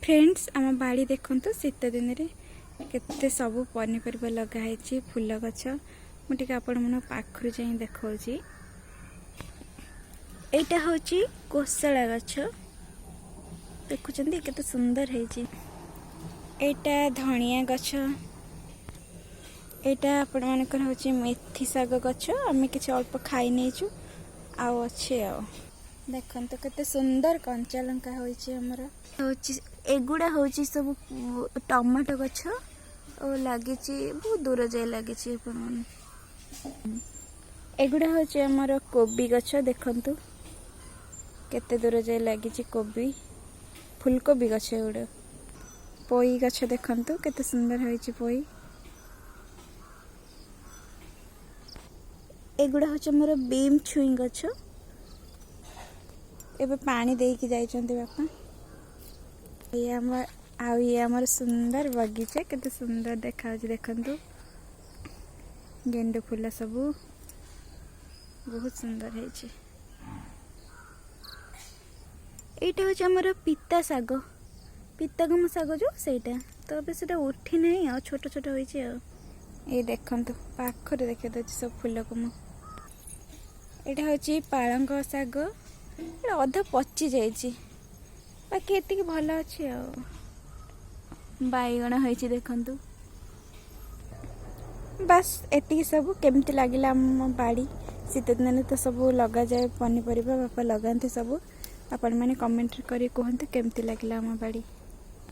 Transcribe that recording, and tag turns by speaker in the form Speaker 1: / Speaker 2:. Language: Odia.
Speaker 1: ଫ୍ରେଣ୍ଡସ୍, ଆମ ବାଡ଼ି ଦେଖନ୍ତୁ। ଶୀତ ଦିନରେ କେତେ ସବୁ ପନିପରିବା ଲଗା ହେଇଛି, ଫୁଲ ଗଛ। ମୁଁ ଟିକେ ଆପଣମାନଙ୍କ ପାଖରୁ ଯାଇ ଦେଖାଉଛି। ଏଇଟା ହେଉଛି କୋଶଳା ଗଛ। ଦେଖୁଛନ୍ତି, କେତେ ସୁନ୍ଦର ହେଇଛି। ଏଇଟା ଧଣିଆ ଗଛ। ଏଇଟା ଆପଣମାନଙ୍କର ହେଉଛି ମେଥି ଶାଗ ଗଛ। ଆମେ କିଛି ଅଳ୍ପ ଖାଇ ନେଇଛୁ, ଆଉ ଅଛି। ଆଉ ଦେଖନ୍ତୁ, କେତେ ସୁନ୍ଦର କଞ୍ଚା ଲଙ୍କା ହୋଇଛି ଆମର। ହେଉଛି ଏଗୁଡ଼ା ହେଉଛି ସବୁ ଟମାଟୋ ଗଛ ଓ ଲାଗିଛି, ବହୁତ ଦୂର ଯାଏ ଲାଗିଛି ଆପଣମାନେ। ଏଗୁଡ଼ା ହେଉଛି ଆମର କୋବି ଗଛ। ଦେଖନ୍ତୁ, କେତେ ଦୂର ଯାଏ ଲାଗିଛି କୋବି, ଫୁଲକୋବି ଗଛ ଏଗୁଡ଼ା। ପୋଇ ଗଛ ଦେଖନ୍ତୁ, କେତେ ସୁନ୍ଦର ହେଇଛି ପୋଇ। ଏଗୁଡ଼ା ହେଉଛି ଆମର ବିମ୍ ଛୁଇଁ ଗଛ। ଏବେ ପାଣି ଦେଇକି ଯାଇଛନ୍ତି ବାପା। ଇଏ ଆମ ଆଉ ଇଏ ଆମର ସୁନ୍ଦର ବଗିଚା। କେତେ ସୁନ୍ଦର ଦେଖାଯାଉଛି ଦେଖନ୍ତୁ। ଗେଣ୍ଡୁ ଫୁଲ ସବୁ ବହୁତ ସୁନ୍ଦର ହେଇଛି। ଏଇଟା ହେଉଛି ଆମର ପିତା ଶାଗ, ପିତାଗମ ଶାଗ ଯେଉଁ ସେଇଟା। ତ ଏବେ ସେଇଟା ଉଠି ନାହିଁ, ଆଉ ଛୋଟ ଛୋଟ ହେଇଛି। ଆଉ ଏଇ ଦେଖନ୍ତୁ, ପାଖରେ ଦେଖେଇ ଦେଉଛି ସବୁ ଫୁଲକୁ ମୁଁ। ଏଇଟା ହେଉଛି ପାଳଙ୍ଗ ଶାଗ। ଏଇଟା ଅଧା ପଚି ଯାଇଛି, ବାକି ଏତିକି ଭଲ ଅଛି। ଆଉ ବାଇଗଣ ହେଇଛି ଦେଖନ୍ତୁ। ବାସ୍, ଏତିକି ସବୁ। କେମିତି ଲାଗିଲା ଆମ ବାଡ଼ି? ଶୀତ ଦିନରେ ତ ସବୁ ଲଗାଯାଏ ପନିପରିବା, ବାପା ଲଗାନ୍ତି ସବୁ। ଆପଣମାନେ କମେଣ୍ଟ କରି କୁହନ୍ତୁ, କେମିତି ଲାଗିଲା ଆମ ବାଡ଼ି।